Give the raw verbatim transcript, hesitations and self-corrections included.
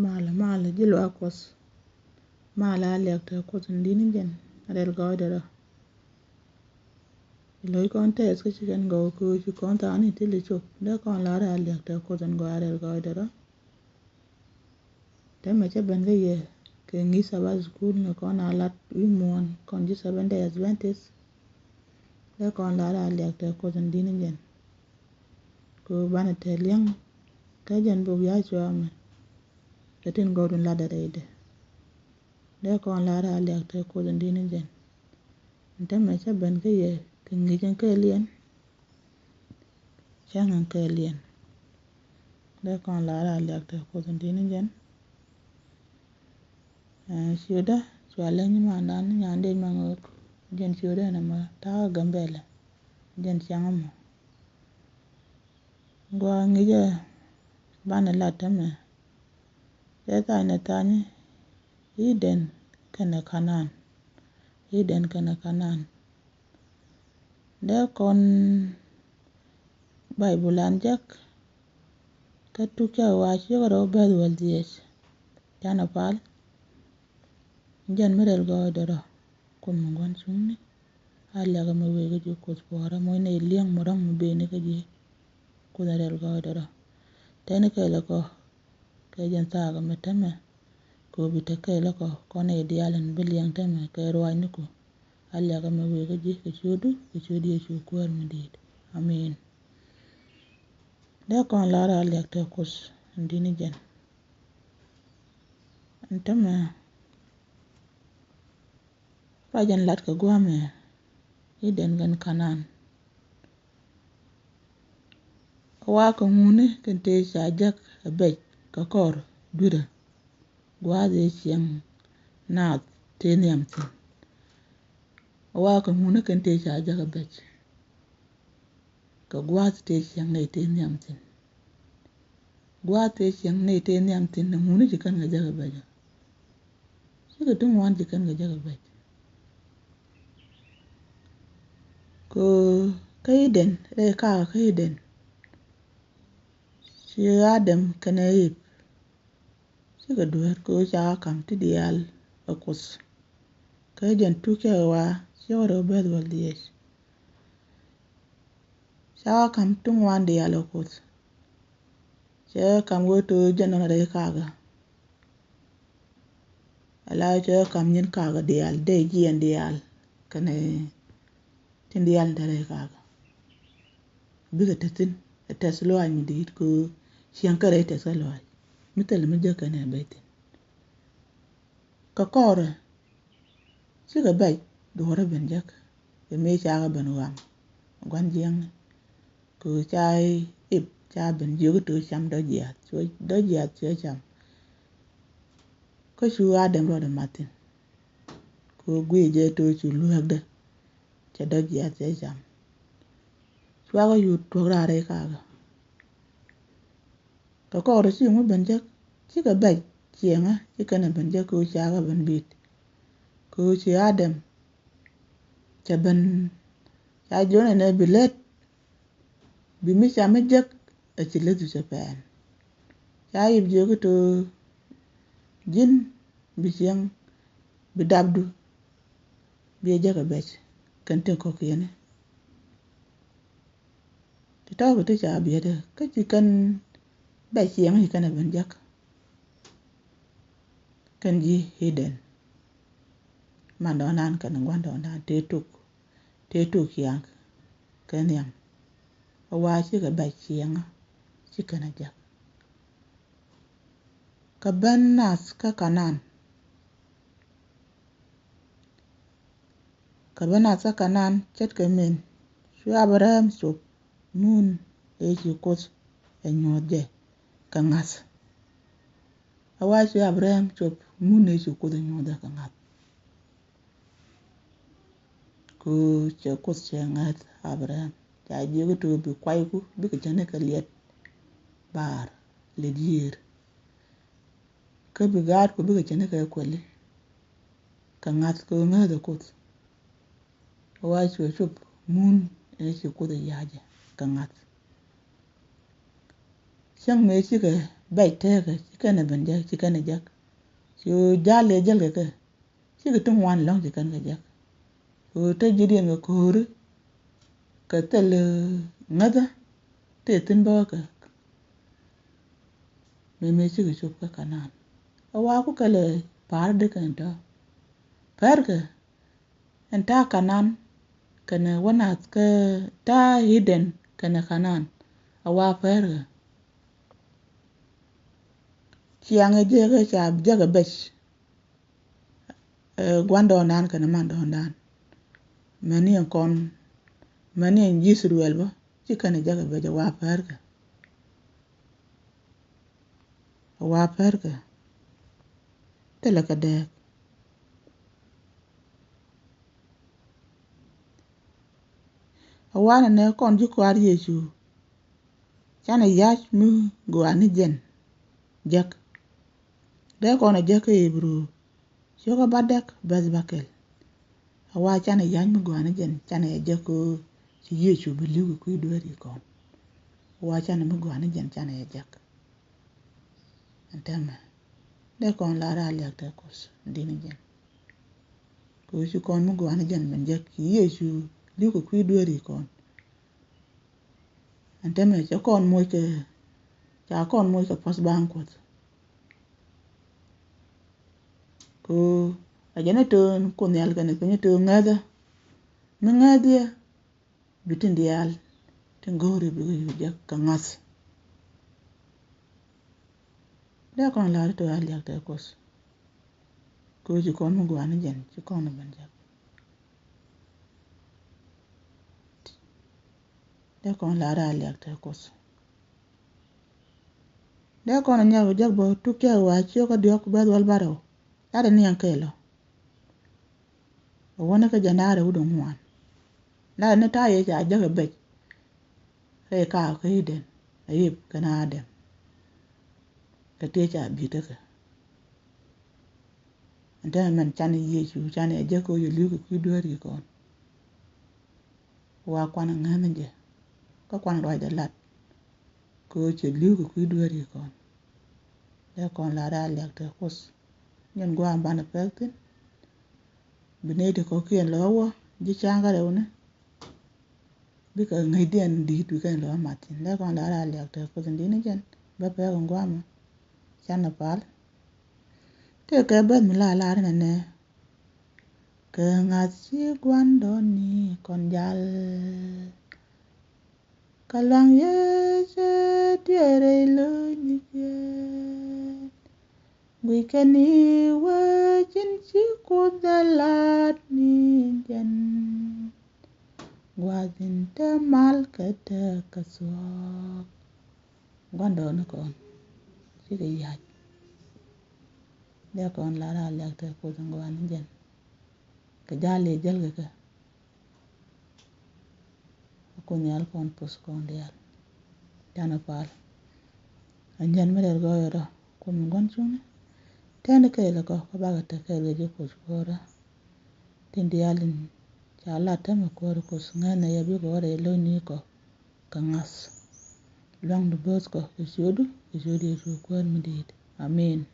Malɛ, malɛ ji̱ luaak Kuɔth. Malɛ a liak te Kuoth in di̱t ni jɛn a rɛl gɔɔydɛ rɔ. Ci lo̱c kɔn tɛth kä ci kɛn gɔw kɛ ɣöö ci kɔn thaani thil icop. Dee kɔn lar a liak te Kuoth in gɔaa rɛl gɔɔydɛ rɔ. Täämɛ cä ben kä yɛ kɛ ŋi̱i̱c Sabbath school ni kɔn a lat wi̱i̱ muɔ̱ɔ̱n kɔn ji̱ Seventh Day Adventist. Dee kɔn lar a liak te Kuoth in di̱t ni jɛn. Kɛ ɣöö banɛ te li̱eŋ kä jɛn bok Yacua mɛ. Kɛ tin gɔw tin latdɛ rɛydɛ. Dee kɔn lar a liak te Kuoth in di̱t ni jɛn. Ɛn täämɛ cä ben kä yɛ kɛ ŋi̱i̱c in kɛɛliɛn. Cäŋ in kɛɛliɛn. Dee kɔn lar a liak te Kuoth in di̱t ni jɛn. Ɛ, ciötdä cua leny mandan nyan dee ma ŋöök. Jɛn ciötdä ɛn ɛmɔ ta̱a̱ Gambɛlɛ. Jɛn cäŋ ɛmɔ. Gua ŋi̱cä banɛ lat täämɛ. Cɛ tha̱a̱ny nɛ tha̱a̱ny Eden kɛnɛ Kanan. Eden kɛnɛ Kanan. Dee kɔn Bayböl an jek kä Tuk Cäkä Ɣɔaa ciek rɛw bɛth wäl dhieec. Canɛ pal. Jɛn mi rɛl gɔɔydɛ rɔ Kuoth mi gua̱n cuŋni. A liak ɛmɛ wëë kä ji̱ Kuoth puɔ̱ɔ̱rä mɔ inɛ li̱eŋ mɔ rɔ̱ŋ mi bëëni kä ji̱ Kuoth in rɛl gɔɔydɛ rɔ. Tɛni kɛɛl ɛ kɔ kɛ jɛn thaak ɛmɛ täämɛ. Kɛ ɣöö bi te kɛɛl ɛ kɔ kɔn ɛ diaal in bi liɛŋ täämɛ kɛ ruaacniku. A liak ɛmɛ wëë kä ji̱ kɛ ciötdu kɛ ciöt Yecu Kuäär mi di̱i̱t. Amen. Dee kɔn lar a liak te Kuoth in di̱t ni jɛn. Ɛn täämɛ ruac in lat kɛ gua̱a̱mɛ Eden kɛnɛ Kanan. Kä wa kɛ ŋuni kɛn tëë ca jäk ɛ bɛc kɛ kɔr dui̱rä gua̱a̱th ëë ciɛŋ naath tëë nhiam thi̱n. Kä wa kɛ ŋuni kɛn tëë ca jäk ɛ bɛc kɛ gua̱a̱th tëë ciɛŋ nɛy tëë nhiam thi̱n. Gua̱a̱th tëë ciɛŋ nɛy tëë nhiam thi̱n ni ŋuni ci kɛn kɛ jäk ɛ bɛc ɔ. Cikɛ ti ŋuan ci kɛn kɛ jäk ɛ bɛc. Kɛ kä Eden rɛy kakä kä Eden. Ci Adam kɛnɛ Ip cikɛ dueer kɛ ɣöö cakɛ ka̱m ti diaal ɛ Kuoth. Kä jɛn Tuk Cäkä Ɣɔaa ciek rɛw bɛth wäl dhieec. Cakɛ ka̱m ti ŋuan diaal ɛ Kuoth. Cɛ ka̱m wee to̱ jɛn nɔnɔ rɛy kakä. Ala cɛ ka̱m nyin kakä diaal dee jiɛn diaal kɛnɛ tin diaal in te rɛy kakä. Bikɛ te thi̱n ɛ tɛth lɔaac mi di̱i̱t kɛ ɣöö ciɛŋ kɛ rɛy tɛth kä lɔaac mi thilɛ mi jäk kɛnɛ bɛc thi̱n. Kɛ kɔrɛ cikɛ bɛc duɔ̱ɔ̱rä ben jäk kɛ mëë cakɛ ben ɣam gua̱n jiäkni. Kɛ ɣöö ca Ip ca ben jiök i̱ to̱ cam dɔ̱ jiaath, dɔ̱ jiaath cɛ cam. Kä cu Adam rɔɔdɛ mat thi̱n. Kɛ ɣöö guic jɛ to̱ cu luääkdä cɛ dɔ̱ jiaath cɛ cam. Cuakɛ yut tuɔ̱k raar rɛy kakä. Kɛ kɔrɛ ci ŋu ben jäk cikɛ bɛc ciɛŋä ci kɛnɛ ben jäk kɛ ɣöö cakɛ ben bi̱i̱t. Kɛ ɣöö ci Adam cɛ ben ca jiɔn ɛnɛ bi lät. Bi mi ca mi jek ɛ ci leth cɛ pɛn. Ca Ip jiök i̱ to̱ ji̱n bi cieŋ bi dapdu bi ɛ jek ɛ bɛc kɛn tin kɔ̱kiɛni. Ti tɔ̱ bi ti ca biɛtdɛ kä ci kɛn bɛc cieŋ ci kɛn ɛ ben jek. Kɛn ji̱ Eden man dɔ̱ŋ dan kɛn gua̱n dɔ̱ŋ dan tëë tuk. Tëë tuk ciaŋ kɛ nhiam. A wa cikɛ bɛc ciɛŋä ci kɛn a jak. Kɛ ben nath kä Kanan. Kɛ ben nath kä Kanan ce̱tkɛ min cu Abraham cop mun ëë ci Kuoth ɛ nyuɔ̱th jɛ kɛ ŋa̱th. A wa cu Abraham cop mun ëë ci Kuoth ɛ nyuɔ̱th jɛ kɛ ŋa̱th. Ku cɛ Kuoth cɛ ŋäth Abraham ca jiök i̱ to̱ bi kuayku bikɛ cänikɛ liɛt baar liɛt yiër. Kä bi gaatku bikɛ cänikɛ kuɛli kɛ ŋa̱th kɛ ŋäth ɛ Kuoth. Wa cuɛ cop mun ëë ci Kuoth ɛ ya̱cɛ kɛ ŋa̱th. Cäŋ mëë cikɛ bɛc tëëkɛ ci kɛn ɛ ben jek, ci kɛn ɛ jek. Cu jal ɛ jäl kɛ kɛ, cikɛ ti ŋuan lɔ̱ŋ ci kɛn kɛ jek. Kɛ ɣöö te ji̱diɛn kɛ ko̱ri kɛ thil ŋäthä tëë thi̱n bä kɛ. Mëë mëë cikɛ cop kä Kanan. Ɛ wa ku kɛlɛ pa̱a̱r di kɛn tɔ̱. Pɛrkɛ ɛn ta̱a̱ Kanan kɛnɛ wä nath kä ta̱a̱ Eden kɛnɛ Kanan. Ɛ wa pɛrkɛ. Ciaŋ ɛ jek ɛ ca jek ɛ bɛc. Ɛ, gua̱ndɔɔŋdan kɛnɛ mandɔɔŋdan. Mɛni ɛn kɔn, mɛni ɛn ji̱ Ithɛrɛl bä, ci kɛn ɛ jek ɛ bɛc ɛ wa pɛrkɛ. Ɛ wa pɛrkɛ. Thilɛ kɛ dɛɛk. Ɛ wa nɛnɛ kɔn ji̱ kɔaar Yecu. Canɛ ya̱c mi gɔaa ni jɛn jek. Dee kɔn ɛ jek kä Ibru. Ciökä bädäk bɛth bäkɛl. A wa canɛ ya̱c mi gɔaa ni jɛn canɛ jek kä ci Yecu bi li̱w kɛ kui̱ dueeri kɔn. A wa canɛ mi gɔaa ni jɛn canɛ jek. Ɛn tɛmɛ. Dee kɔn lar a liak te Kuoth dini jɛn. Kɛ ɣöö ci kɔn mi gɔaa ni jɛn ben jek ci Yecu li̱w kɛ kui̱ dueeri kɔn. Ɛn tɛmɛ cɛ kɔn moc kɛ, ca kɔn moc kɛ puɔ̱th ba̱a̱ŋ Kuɔth. Kɛ ɣöö a jɛn a to̱o̱n Kuoth Nhial kɛnɛ piny a to̱o̱n ŋäthä. Mi ŋäth yɛ bi tin diaal tin go̱o̱ri bikɛ yuu jek kɛ ŋa̱th. Dee kɔn la̱r to̱o̱ a liak te Kuoth. Kɛ ɣöö ci kɔn mi gɔaa ni jɛn ci kɔn ben jek. Dee kɔn lar a liak te Kuoth. Dee kɔn a nyɛk jek bä tuk cɛ wa ciök a diɔk bɛth wäl bärɛw. Lat a niɛŋ kɛɛl ɔ. A wäni kä Janaari wut a ŋuan. Lat a ni ta̱a̱ yɛ ca jek a bɛc. Rɛy kaak kä Eden a yep kɛn a Adam. Kɛ tëë ca bi̱i̱t tekɛ. Ɛn tɛmɛ mɛn canɛ Yecu canɛ jek kɛ ɣöö yɛ li̱w kɛ kui̱ dueeri kɔn. Wa kuan ŋäth ni jɛ kä kuan ruacdɛ lat. Kɛ ɣöö cɛ li̱w kɛ kui̱ dueeri kɔn. Dee kɔn lar a liak te Kuoth. Nyɛn gua̱a̱m banɛ pɛk thi̱n. Bi nɛy ti kɔ̱kiɛn lɔ wä ji̱ ca̱ŋ kä rɛwni. Bikɛ ŋäcdiɛn di̱i̱t bikɛn lɔ wä mat thi̱n. Dee kɔn lar a liak te Kuoth in di̱t ni jɛn bä pɛk in gua̱a̱mä. Canɛ pal. Tëëkɛ beth mi la lar nɛnɛ. Kɛ ŋa̱th ci gua̱ndɔɔŋni kɔn jal. Kä luaŋ Yecu tiɛɛrɛ i̱ lo̱c ni jiɛn. Guickɛ ni wee ji̱n ci Kuoth dhɛ la̱t ni jɛn. Gua̱a̱th in te mal kɛ tekɛ thuɔ̱k. Gua̱ndɔɔŋni kɔn cikɛ ya̱c. Dee kɔn lar a liak te Kuoth in gɔaa ni jɛn. Kɛ jal i̱ jäl kɛ kɛ. Kuoth Nhial kɔn puth kɔn diaal. Canɛ pal. Ɛn jɛn mi rɛl gɔɔyä rɔ Kuoth mi gua̱n cuŋni. Tɛn kɛɛl kɔ kä bakɛ te kɛɛl kɛ ji̱ Kuoth kuäärä. Tin diaal in ca lat täämɛ Kuäär Kuoth ŋäth nɛ yɛ bikɛ wä rɛy lo̱cni kɔ kɛ ŋa̱th. Lua̱ŋdu bo̱o̱th kɔ kɛ ciötdu kɛ ciöt Yecu Kuäär mi di̱i̱t. Amen.